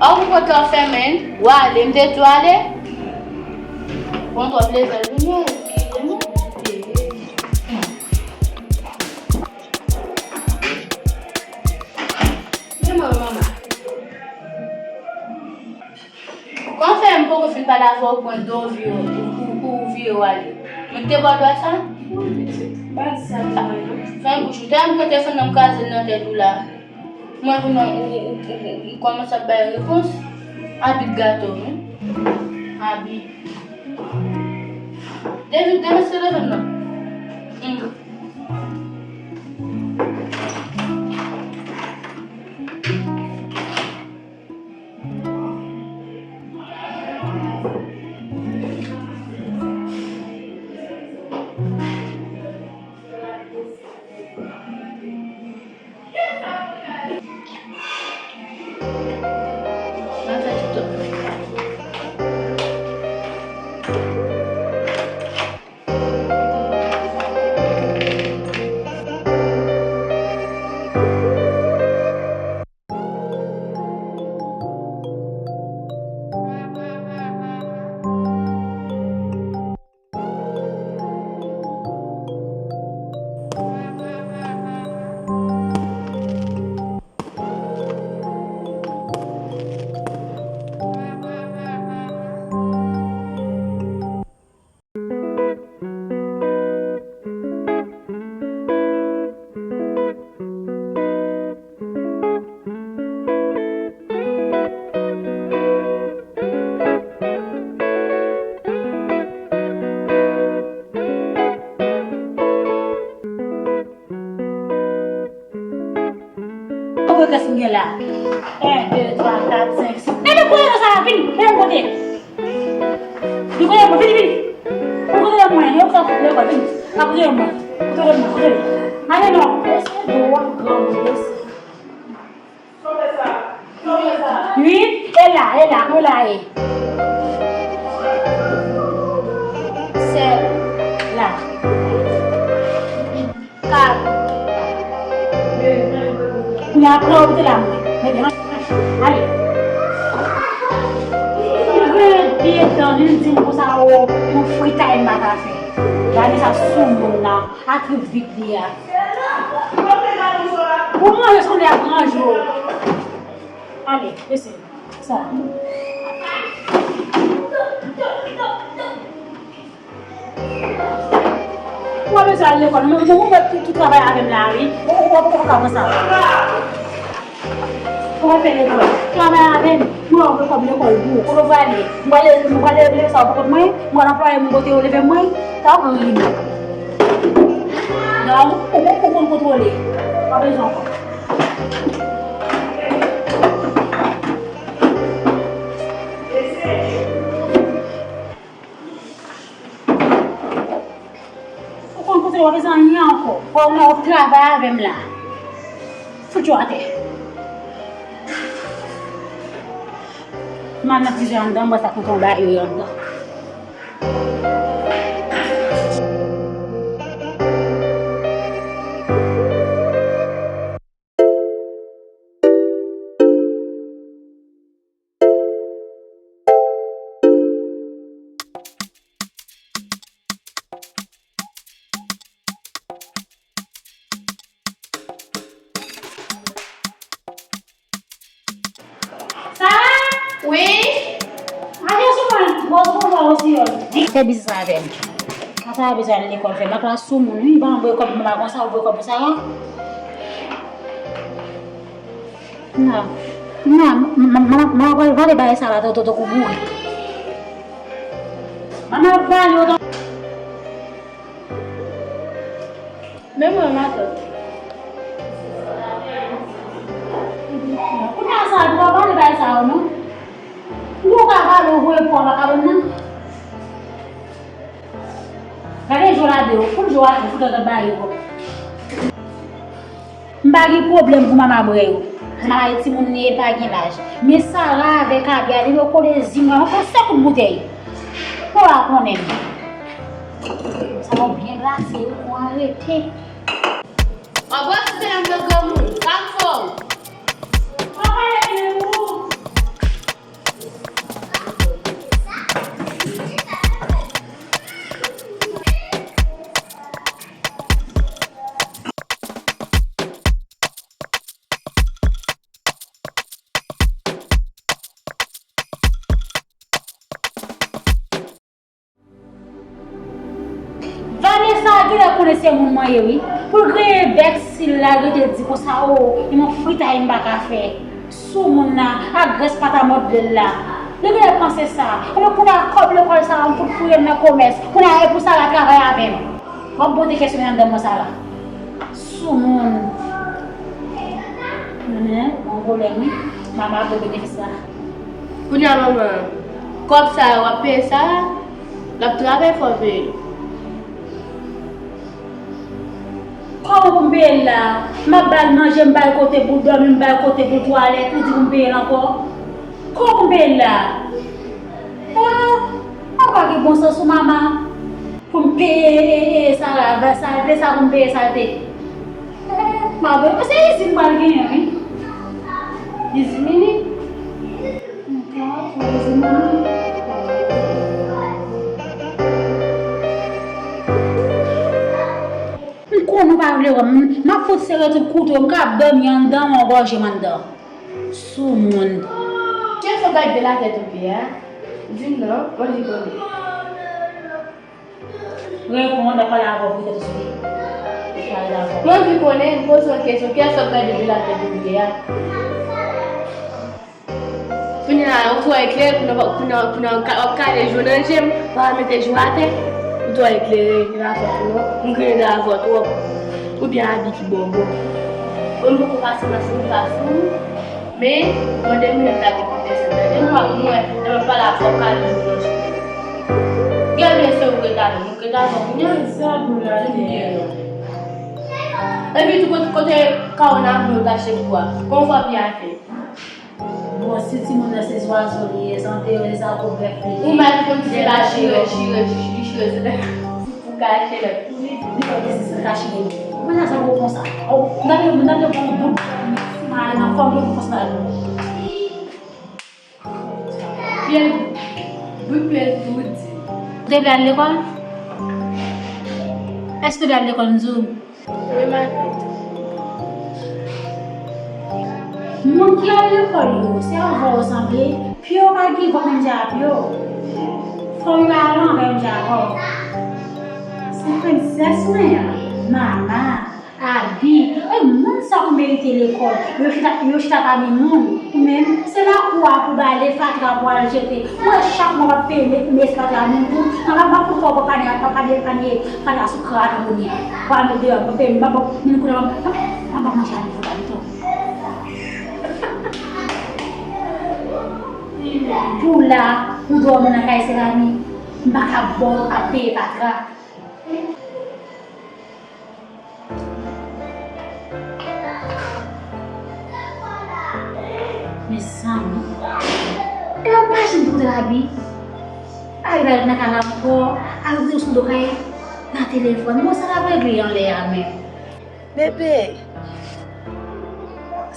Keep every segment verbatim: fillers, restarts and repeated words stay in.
Ò, pou pòt la w fèmen, w ale, m te di w ale. Bon, twòp leve l vini, eskize m. Men mwen, manman. Kòman fè m poko fin pale avè w, pran do w vire, ou, ou, ou vire w ale? Mwen te ba w dwa sa? Pa di sa pou mwen, non. Fèmen bouch ou. Tèlman m pran telefòn nan m kraze l nan tèt ou la. Mwen pou nan ou, ou, ou, ou, ou kòmanse ap bay repons. Abit gato, wi. Abit. Depi, depi se telefòn nan. Hmm. Konbyen klas m gen la? En, de, twa, kat, senk, sis. Ebyen, kote sa vin? Vin kote. Vin kote mwen, vini, vini. Vin kote mwen, yo ka fout lekòl, vini. Ka kote mwen. Kote mwen, kote mwen. Ale non, mesye, dwòl granmoun, mesye. Uit, e la, e la, nou la e. Sèt. La. Kat. Kounye a, pran ou te la mwen. Mete, ale. Li vle byen tann, li di m konsa, o, yon fritay m pa ka fè. Gade sa soumoun nan, ak vit li a. Pou manje, sonde ap ranje w. Ale, mesye, sa. Ou pa bezwen al lekòl, non, men ou wè ki, ki travay avè m la, wi. Ou, ou, ou poko ka pran sa. Ou pa fè lekòl. Travay avè m. Mwen, ou fè kòb lekòl pou ou. Kote w prale? Mwen prale, mwen prale leve sa ou poko mwen. Mwen anplwaye mwen kote yo leve mwen. Sa ou pran ri mwen. Non, ou, ou, ou konn kontwole. Pa bezwen ankò. Ou konn kote w ap bezwen anyen ankò. Fò w nan w travay avè m la. Fout yo atè. M al nan frizè anndan, m wè sa kontan ba yo anndan. Sara? Wi? Ajan sou mwen, gwo gwo gwo osi yo. Fè biznis avè m. Sa Sara bezwen al lekòl fè. M ak la sou moun, wi. Ban m voye kòb, m pa konsa, ou voye kòb pou Sara. Non. Non, m, m, m, m ap vale bagay sa la tankou bourèt. M ap vale yo tan- Men mwen, matant. Kounye a sa, nou pa pale bagay sa yo, non. Ou ka pale, ou voye pou w pa ka ban nan. Gade jo la de yo, fout jo a tou, fout antan bagay yo. M pa gen pwoblèm pou mama brè yo. Mama e timoun li e pa gen laj. Men Sara avèk Abi a, depi yo kole zing nan, yo pran sèt kout boutèy. Pou w pa konnen. Sa yo byen glase, yo pran rete. Anbwè ti tè nan men granmoun, sa k fè w? Papa, leve pou ou. Vanessa genlè konnen se moun mwen ye wi. Pou l griyen bèk si l la rete di konsa o, e mwen fritay m pa ka fè. Soumoun nan, ak grès pata mòd dèl la. Li genlè panse sa. Epi kounye a kòb lekòl sa a m fout fouye l nan komès. Kounye a e pou sa la travay avè m. W ap bote kèsyon anndan mwen sa la. Soumoun. Mennen, yon pwoblèm wi. Mama ap wè benefis la. Kounye a manman, kòb sa yo w ap peye sa, l ap travay fò peye. Kòman pou m peye l la? M ap ba l manje, m ba l kote pou l dòmi, m ba l kote pou l twalèt, ou di pou m peye l ankò? Kòman pou m peye l la? Ah, ou pa gen bon sans ou mama. Pou m peye, e, e, e, sa la, salte, sa pou m peye salte. Eh, m ap, se izin m pral genyen, wi. Izin mini. M konnen w pa vle wè m, m ap fout sere tout koute w, m ka dòmi anndan, w ap gòje m anndan. Soumoun. Kiyès w ap gade de la tèt o pye a? Di m non, mwen vle konnen. Reponn, m ap pale avè w pou tèt ou sou li. Pale avè w. Mwen vle konnen, m poze w kesyon, kiyès w ap gade de la tèt o pye a? Kounye a, ou twò eklere, kounye a, kounye a, kounye a, w ap kale je w nan je m, pa mete je w atè. Ou twò eklere, e pa fòt ou non. M griyen de avè w twòp. Oubyen Abi ki bò w bò. Bon, m poko pase nan fou, m pa fou. Men, mande m lè m ta gen pou desann. Tande m, m ap mwen, lè m ap pale avè w, w ap kale je w nan je m. Gen lè se ou k ret avè m, ou k ret avè m, kounye a. Sa pou la, li byen non. Epi tou kote, kote kawona blo w tache pou a. Konfò byen atè. Bon, si timoun nan se zwazo li ye, se antere sa pou bèf li ye. Ou mèt konn di se pa chire, chire, chire, chire, se pou kache lè. Li fè biznis nan kache li. Mwen sa sa pou konsa. O, m ta vle, m ta vle pran yon bout, si m ale nan fòm yo pou fòs la nou. Pyè l, bout pyè l pou di. Ou te vle al lekòl? Èske ou te vle al lekòl, m di w? Wi, matant. Moun ki al lekòl yo, se avè w yo sanble, pye yo pa give up menm jan ak yo. Fò yo al anlè menm jan avè w. Se prensès mwen an, Mama, Abi, e moun sa ou merite lekòl. Yo chita, yo chita pami moun. Ou menm, se lakou a pou bale, fatra pou al jete. Mwen, chak mwa, w ap peye mès fatra moun tou. Nan la, m ap fè w pran panye, panye, panye, panye sou krak kounye a. W ap met deyò, w ap peye, m ap, m ap, m ap manje a nèf dola pito. Pou la, ou dòmi nan kay sèlami, m pa ka ba w ap peye fatra. Mezanmi. E yo pa janm kontre Abi. Abi pa ret nan kay la ankò. Abi ret sou do kay nan telefòn. Bon, sa l ap regle anlè a menm? Bebe,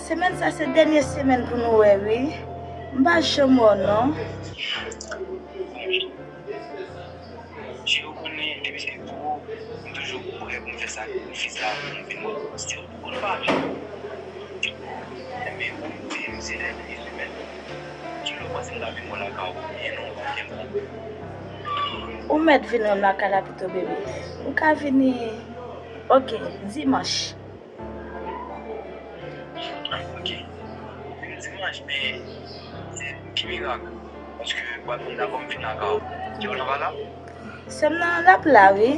semèn sa se dènye semèn pou nou wè, wi. M pa janm wè w, non. Jero konnen depi se pou ou, m toujou prè pou m fè sakrifis la pou m vin wè w. Si w konn pa vin, enben, ou di m se dènye semèn. Kilè w panse m ka vin wè w lakay ou? Byen non, byen bon. Ou mèt vin wè m lakay la pito, bebe. M ka vini, oke, dimanch. Ah, ok. Vin dimanch, men se ki mirak? Paske pral vin dakò m vin lakay ou. Kè w nan pa la? Sè m nan l ap la, wi.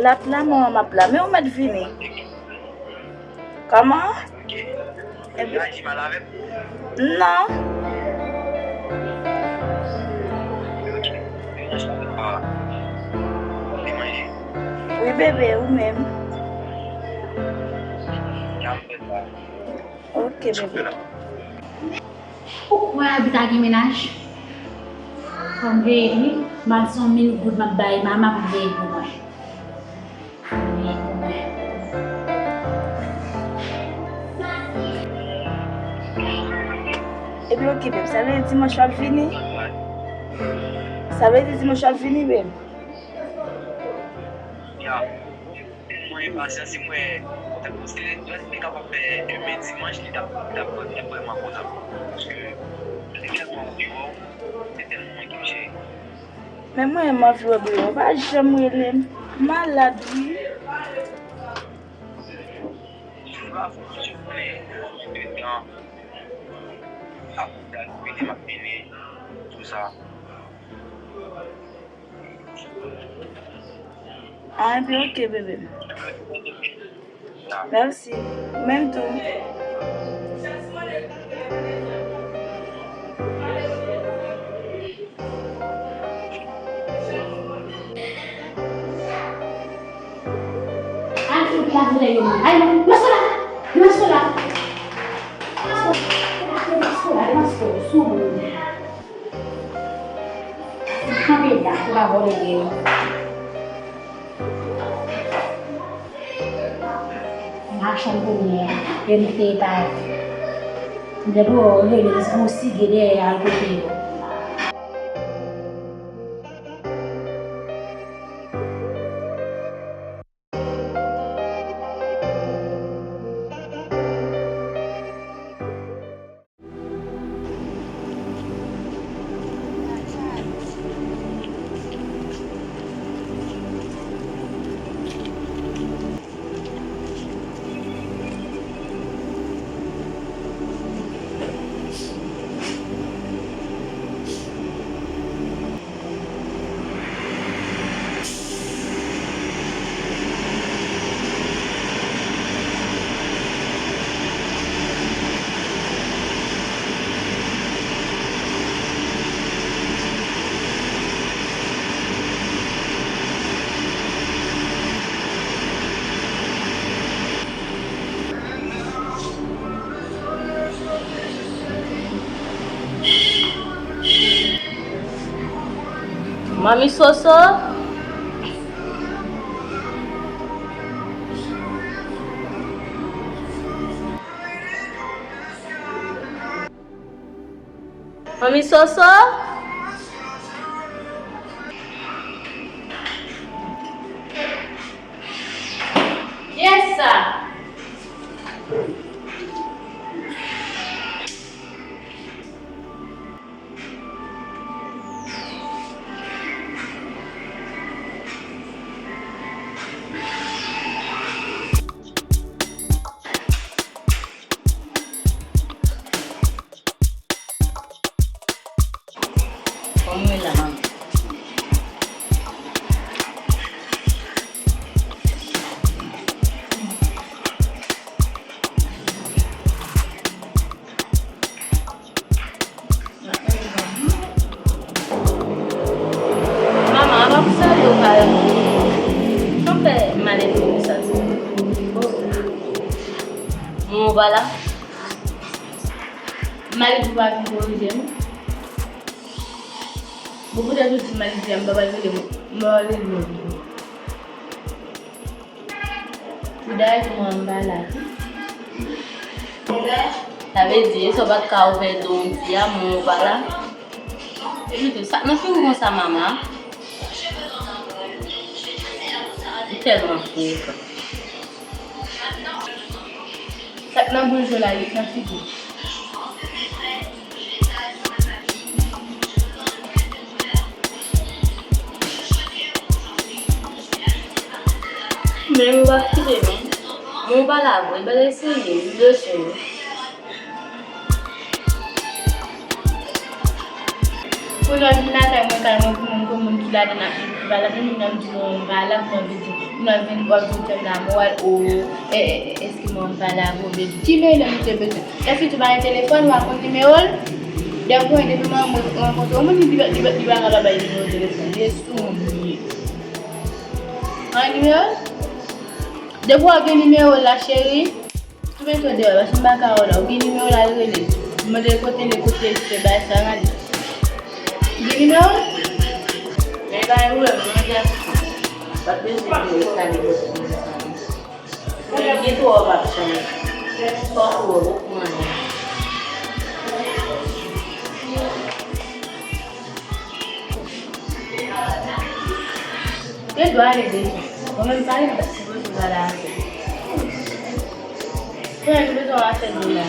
L ap la, manman, m ap la. Men ou mèt vini. Kòman? Epi, non. Wi, bebe, ou menm? Ok, bebe. Ou kwè Abi ta gen mennaj? Fò m veye l, wi. M al se yon mil goud m ap bay mama pou l veye l pou mwen. Fò m veye l pou mwen. Epi, ok, bebe, sa vle di dimanch w ap vini? Sa vle di dimanch w ap vini, bebe? Mwen enpasyans, si mwen, paske lè li kapab fè demen dimanch, li t ap, li t ap, li t ap vrèman kontan. Paske li tèlman anvi wè w, se tèlman mwen ki m cheri. Men mwen, m anvi wè bebe, ou pa janm rele m. M malad, wi. Jodi a fò misye konnen konbyen de tan ap dat bebe m ap vini, tou sa. Ah, enben, ok, bebe m. Mèsi. Ou menm tou. Al fout lavilè yo menm. Ay, non, demaske w la. Demaske w la. Demaske w la, demaske w la, demaske w sou moun. Kanpe la, pou pa vòlè gen. Machann kounye a, M T pa. Depi w rele, se pou w sige dèyè al kote yo. Manmi Soso? Manmi Soso? Kiyès sa? Fò m rele manman. Manman, apa pou sa yo pa yon fè malèt konsa? Manman pa la. Malèt ou pa vin korije m. Bon, poutèt ou di malèt la, m pa pral rele m, m pa pral rele m. Pou dayè tou mwen m pa la tou. Sa vle di, e sa w pa t ka ouvè do w di a, mwen ou pa la. Epi tou, sa k nan figi w konsa, mama? Ou tèlman frekan. Sa k nan bouch ou la, li k nan figi w. Men m p ap kite non. Mwen pa la vre, bèl eseye, m bezwen w. Moun nan vin lakay mwen, kay mwen, pou moun, pou moun ki ladan ap viv, ki pa ladan, moun nan di non, m pa la, m anvi di, moun nan vin, w ap di m fè m la moral, o, e, e, e, eskize m, m pa la, bon, baby. Ki meyè nonm ou te bezwen? Èske tou pa gen telefòn, ou pa konn nimewo l? Dèfwa, depi mwen rankontre yon moun, li, li, li, li pa ka pa bay nimewo telefòn. Li sou moun li ye. An nimewo? Depi w ap gen nimewo l la, cheri. Tou mete w deyò, paske m pa ka wè w la. Ou gen nimewo l, al rele l. Mande l kote l ye, kote l se bay sa, gade. Ou gen nimewo l? Men pa gen pwoblèm, mwen mande a. Pa t bezwen di w sa li pote pou mwen sa. Mwen gen twò w ap chanj. Twò twò w ap mande. Te dwa ale deja. Mwen menm pa gen pati pou sou gade avè. Frè, nou bezwen w afè de la.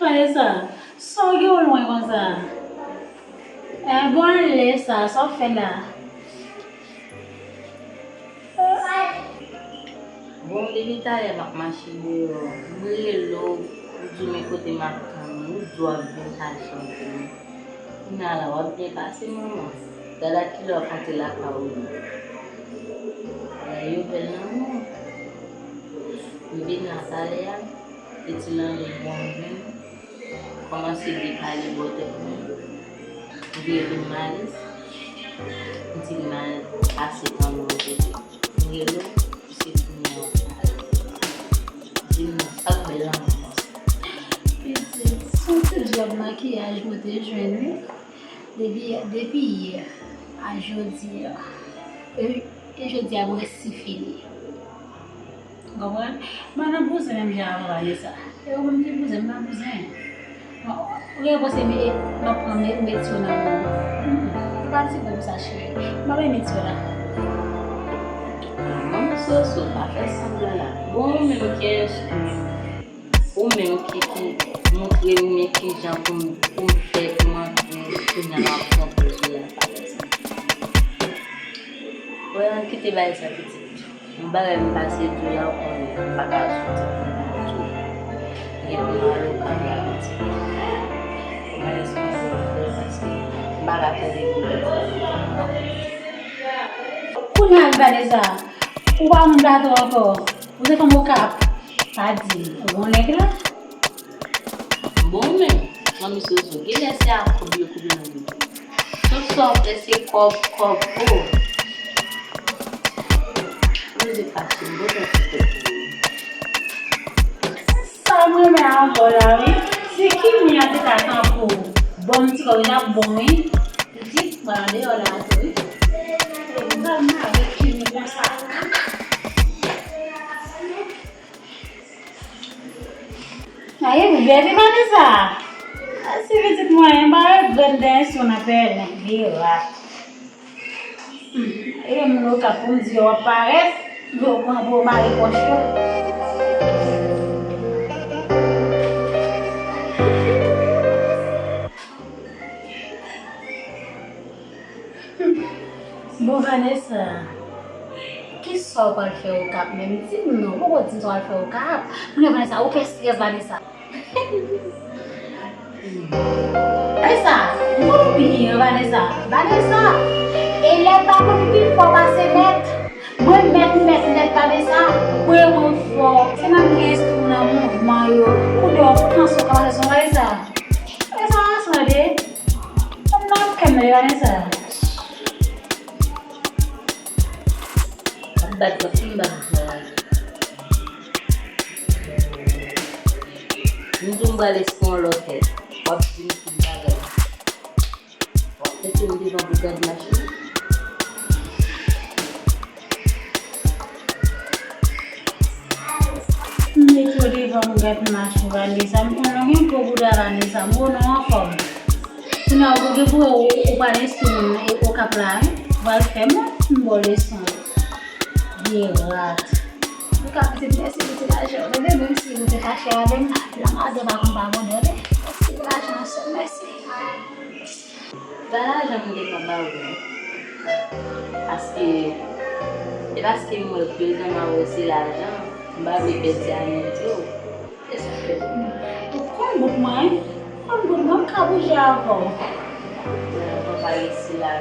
Vanessa, sa w gen w lwen konsa? Eh, bon, ale sa, sa w fè la? Bon, depi talè m ap mache deyò, m rele w, ou di w men kote m ap tann ou, ou di w ap vin al chante. Kounye a la, w ap byen pase, manman. Gad a kilè w ap antre lakay ou. Bagay yo bèl nan mwen. M vin la talè a, e ti lanmou bon vin. Kòmanse depale bò tèt mwen. M vire vin malis. M di m al pase tan mwen kote. M rele w, se kounye a w ap pale. Di m non, sa k bèl nan mwen konsa. Pitit, se yon ti djòb makiyaj mwen te jwenn wi. Depi, depi yè a jodi a. E, e jodi a mwen si fini. Ou konprann? Mwen nan bouzen menm jan avè w ane sa. E ou menm ki bouzen, m nan bouzen. Ou gen panse m, m ap pran me-, metye w nan men w. Hmm, ou pa ti bon konsa, cheri. M pa bay metye w la. Manman Soso, pa fè sanblan la. Bon, ou menm ki enstwi m. Ou menm ki, ki montre m men kijan pou m, pou m fè pou m antre, kounye a m ap pran poz ou la, pa fè sanblan. Wè, ann kite bagay sa, pitit. Yon bagay m pase di w la, ou konnen, m pa ka soti pou m pa di w. Gen pou m al okap la, pitit. Ou pa responde pou fè l, paske m pa ka tande pou lè sa. Kounye a, Vanessa, ou pa moun gato ankò. Ou se fanm okap. Pa di m, ou gon nèg la? Bon, men, manmi Soso, genlè se a koub yo koube nan men. Tout sa w fè, se kòb, kòb, o. Mwen se fache, m bezwen ti tèt mwen. Sa m renmen ankò la, wi. Se Kimi a te ka tankou w. Bon, ti kòb, l ap bon, wi. Pitit, mwen andeyò la, tou, wi. E pou sa m avèk Kimi konsa. Aye, bèl Vanessa. A, si pitit mwen, pa regrèt de enstwi nan pèlen, virat. Hmm, e moun okap pou m di yo w ap parèt, yo pran pou yo mare pòch yo. Bon, Vanessa, kisa w pral fè Okap menm? Di m non, poko di m sa w pral fè Okap. Kounye a, Vanessa, ou fè estrès, Vanessa. Vanessa, m konn ou pi ri, Vanessa. Vanessa, e lèt pa konn pi fò pase mèt. Mwen mèt, mèt, mèt, Vanessa. Mwen, mwen fò. Se nan gen enstriman nan mouvman yo. Koudè w panse w ka pase sou Vanessa. Vanessa, Vanessa, de. Mwen nan kè m, Vanessa. Ap bat mwen, m bat mwen. M di w m pral eseye yon lòt tèt. W ap di m tout bagay. W ap mete m devan pou gad machin. M mete w devan pou gad machin, Vanessa. M konnen w gen gwo bouda, Vanessa. M konnen w anfòm. Kounye a, ou gen pou wè ou, ou pral enstwi moun Okap la, wi. Ou pral fè m. M ba w leson. Vye rat. Li ka pitit, mèsi pou ti lajan. Tande, menm si ou te fache avè m, la madan pa konn pa bon, tande. Mèsi pou lajan an, sè, mèsi. Pa lajan m te ka ba ou non. Paske, se paske m wè prezan m a wè se lajan, m pa vle pèdi amitiye w. Se sa k fè. Ou konn bout mwen, wi. Ou konn bout mwen, m ka bouje avè w. Mwen pa resi la.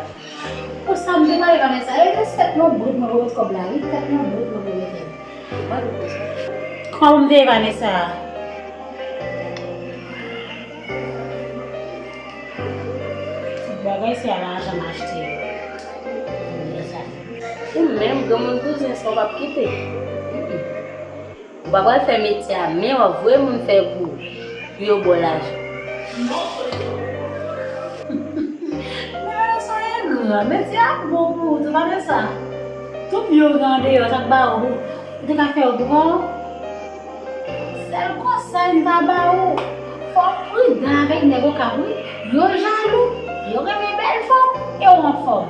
Pou sa m te pale Vanessa, e se tèt mwen bout mwen pou met kòb la, wi, tèt mwen bout mwen pou mete l. Kòman m te ye Vanessa? Tout bagay se a lajan m achte yo. Vanessa. Ou menm, granmoun bouzen sa w p ap kite. Ou pa pral fè metye a, men w ap voye moun fè pou, pou yo ba w lajan. Vanessa, yon gran metye a bon pou ou tou, Vanessa. Tout yo gen andeyò, sa k ba ou, ou te ka fè yo pou kò w. Sèl konsèy m ta ba ou, fò w pridan avèk nèg Okap, wi. Yo jalou, yo renmen bèl fanm, e w anfòm.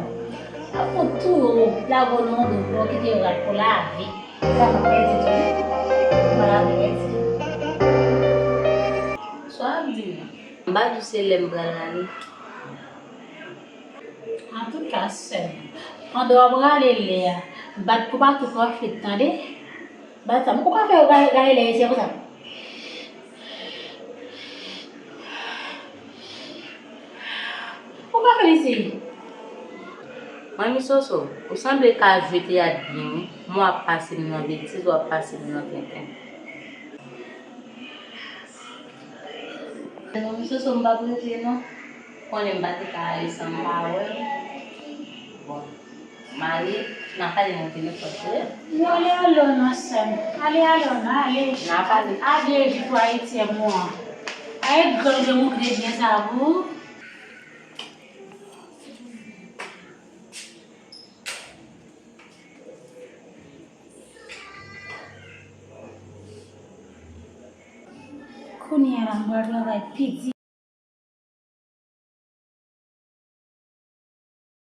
Ap fout touye w, lage w nan yon dout, pou w kite rat pou lavi. Sa m ap pèdi tou, wi. M pa la pèdi. Sa w ap di m nan? M pa di w se lè m pral ale. Antouka, sè m, pandan w ap rale lè a, bat kou pa tou pran flit, tande? Bat sa. Ou ka fè yo rale, rale lè isi a konsa. Ou ka fè l isi. Manmi Soso, ou sanble ka jwe teyat byen, wi. Mwen w ap pase m nan betiz, w ap pase m nan tenten. Manmi Soso, m p ap rete non. Konnen m pa te ka ale san m pa wè l. Bon. M ale, n a pale nan telefòn, tande? Yo, ale, ale w non, sè m. Ale, ale w non, ale. N a pale. Adye, jip ayisyen mwen an. Ay, grann demoun ki te byen sa pou ou. Kounye a la, m pral travay pi di.